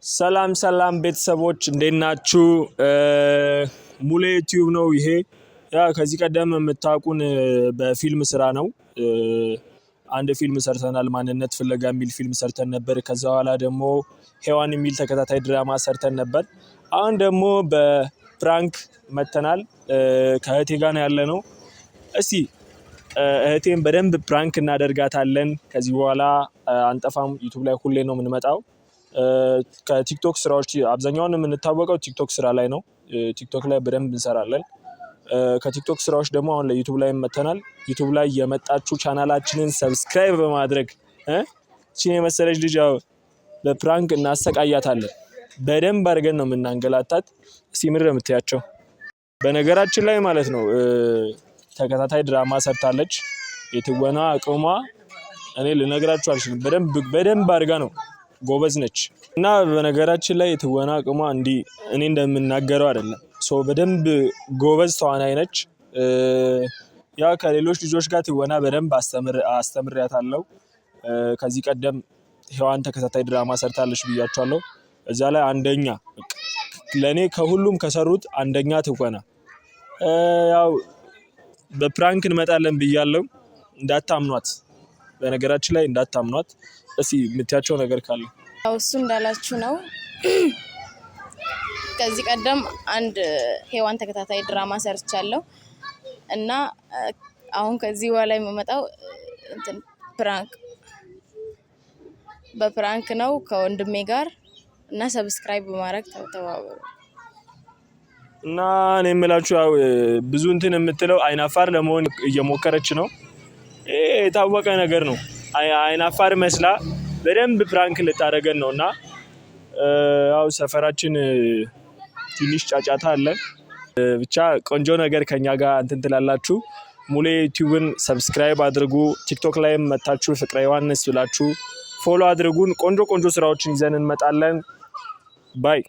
ሰላም ሰላም ቤተሰቦች እንዴት ናችሁ? ሙሌ ዩቲዩብ ነው ይሄ። ያ ከዚህ ቀደም የምታውቁን በፊልም ስራ ነው። አንድ ፊልም ሰርተናል፣ ማንነት ፍለጋ የሚል ፊልም ሰርተን ነበር። ከዛ በኋላ ደግሞ ሔዋን የሚል ተከታታይ ድራማ ሰርተን ነበር። አሁን ደግሞ በ prank መተናል። ከእህቴ ጋር ነው ያለነው። እስቲ እህቴን በደንብ prank እናደርጋታለን። ከዚህ በኋላ አንጠፋም። ዩቱብ ላይ ሁሌ ነው የምንመጣው። ከቲክቶክ ስራዎች አብዛኛውን የምንታወቀው ቲክቶክ ስራ ላይ ነው። ቲክቶክ ላይ በደንብ እንሰራለን። ከቲክቶክ ስራዎች ደግሞ አሁን ለዩቱብ ላይ መተናል። ዩቱብ ላይ የመጣችሁ ቻናላችንን subscribe በማድረግ እቺን የመሰለች ልጅ ያው በ prank እናሰቃያታለን። በደንብ አድርገን ነው የምናንገላታት። እስቲ ምንድን ነው የምትያቸው? በነገራችን ላይ ማለት ነው ተከታታይ ድራማ ሰርታለች። የትወና አቅሟ እኔ ልነግራችሁ አልችልም። በደንብ በደንብ አድርጋ ነው ጎበዝ ነች። እና በነገራችን ላይ የትወና አቅሟ እንዲህ እኔ እንደምናገረው አይደለም። So በደንብ ጎበዝ ተዋናይ ነች። ያ ከሌሎች ልጆች ጋር ትወና በደንብ አስተምሬያታለሁ። ከዚህ ቀደም ሔዋን ተከታታይ ድራማ ሰርታለች ብያቸዋለሁ። እዛ ላይ አንደኛ ለእኔ ከሁሉም ከሰሩት አንደኛ ትወና። ያው በ prank እንመጣለን ብያለሁ። እንዳታምኗት፣ በነገራችን ላይ እንዳታምኗት። እስኪ የምትያቸው ነገር ካለ። ያው እሱ እንዳላችሁ ነው። ከዚህ ቀደም አንድ ሔዋን ተከታታይ ድራማ ሰርቻለሁ እና አሁን ከዚህ በኋላ የምመጣው እንትን prank በ prank ነው ከወንድሜ ጋር እና subscribe በማድረግ ተባበሩ። እና እኔ የምላችሁ ያው ብዙ እንትን የምትለው አይናፋር ለመሆን እየሞከረች ነው። ይሄ የታወቀ ነገር ነው። አይናፋር መስላ በደንብ prank ልታደርገን ነው። እና ያው ሰፈራችን ትንሽ ጫጫታ አለ። ብቻ ቆንጆ ነገር ከኛ ጋር እንትን ትላላችሁ። ሙሌ ዩቲዩብን subscribe አድርጉ። ቲክቶክ ላይም መታችሁ ፍቅረ ዮሐንስ ብላችሁ follow አድርጉን። ቆንጆ ቆንጆ ስራዎችን ይዘን እንመጣለን። Bye።